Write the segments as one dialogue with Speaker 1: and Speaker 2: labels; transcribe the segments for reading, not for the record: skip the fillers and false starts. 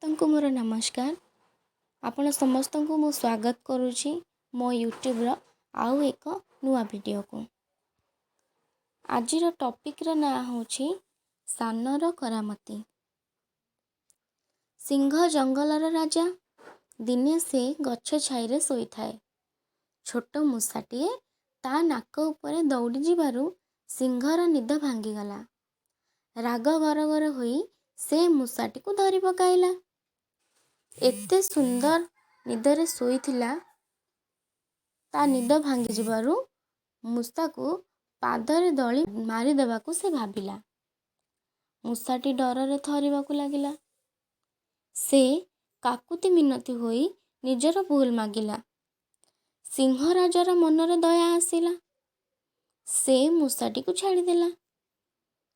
Speaker 1: ସମସ୍ତଙ୍କୁ ମୋର ନମସ୍କାର। ଆପଣ ସମସ୍ତଙ୍କୁ ମୁଁ ସ୍ୱାଗତ କରୁଛି ମୋ ୟୁଟ୍ୟୁବ୍ର ଆଉ ଏକ ନୂଆ ଭିଡ଼ିଓକୁ। ଆଜିର ଟପିକ୍ର ନାଁ ହେଉଛି ସାନର କରାମତି। ସିଂହ ଜଙ୍ଗଲର ରାଜା। ଦିନେ ସେ ଗଛ ଛାଇରେ ଶୋଇଥାଏ। ଛୋଟ ମୂଷାଟିଏ ତା ନାକ ଉପରେ ଦୌଡ଼ି ଯିବାରୁ ସିଂହର ନିଦ ଭାଙ୍ଗିଗଲା। ରାଗ ଗରଗର ହୋଇ ସେ ମୂଷାଟିକୁ ଧରି ପକାଇଲା। ଏତେ ସୁନ୍ଦର ନିଦରେ ଶୋଇଥିଲା, ତା ନିଦ ଭାଙ୍ଗିଯିବାରୁ ମୂଷାକୁ ପାଦରେ ଦଳି ମାରିଦେବାକୁ ସେ ଭାବିଲା। ମୂଷାଟି ଡରରେ ଥରିବାକୁ ଲାଗିଲା। ସେ କାକୁତି ମିନତି ହୋଇ ନିଜର ଭୁଲ ମାଗିଲା। ସିଂହରାଜାର ମନରେ ଦୟା ଆସିଲା। ସେ ମୂଷାଟିକୁ ଛାଡ଼ିଦେଲା।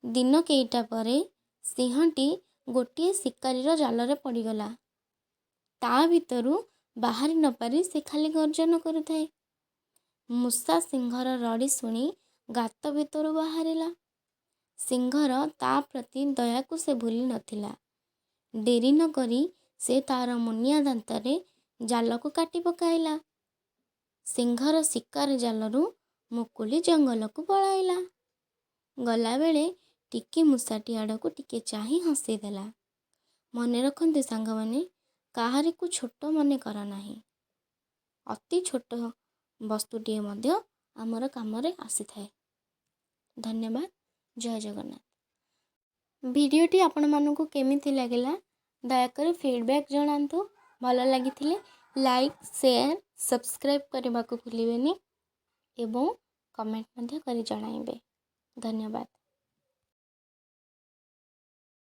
Speaker 1: ଦିନ କେଇଟା ପରେ ସିଂହଟି ଗୋଟିଏ ଶିକାରୀର ଜାଲରେ ପଡ଼ିଗଲା। ତା ଭିତରୁ ବାହାରି ନପାରି ସେ ଖାଲି ଗର୍ଜନ କରୁଥାଏ। ମୂଷା ସିଂହର ରଡ଼ି ଶୁଣି ଗାତ ଭିତରୁ ବାହାରିଲା। ସିଂହର ତା ପ୍ରତି ଦୟାକୁ ସେ ଭୁଲି ନଥିଲା। ଡେରି ନକରି ସେ ତା'ର ମୁନିଆ ଦାନ୍ତରେ ଜାଲକୁ କାଟି ପକାଇଲା। ସିଂହର ଶିକାର ଜାଲରୁ ମୁକୁଳି ଜଙ୍ଗଲକୁ ପଳାଇଲା। ଗଲାବେଳେ ଟିକି ମୂଷାଟି ଆଡ଼କୁ ଟିକେ ଚାହିଁ ହସିଦେଲା। ମନେ ରଖନ୍ତୁ ସାଙ୍ଗମାନେ, କାହାରିକୁ ଛୋଟ ମନେ କର ନାହିଁ। ଅତି ଛୋଟ ବସ୍ତୁଟିଏ ମଧ୍ୟ ଆମର କାମରେ ଆସିଥାଏ। ଧନ୍ୟବାଦ। ଜୟ ଜଗନ୍ନାଥ। ଭିଡ଼ିଓଟି ଆପଣମାନଙ୍କୁ କେମିତି ଲାଗିଲା, ଦୟାକରି ଫିଡ଼ବ୍ୟାକ୍ ଜଣାନ୍ତୁ। ଭଲ ଲାଗିଥିଲେ ଲାଇକ୍, ସେୟାର, ସବସ୍କ୍ରାଇବ୍ କରିବାକୁ ଭୁଲିବେନି ଏବଂ କମେଣ୍ଟ ମଧ୍ୟ କରି ଜଣାଇବେ। ଧନ୍ୟବାଦ।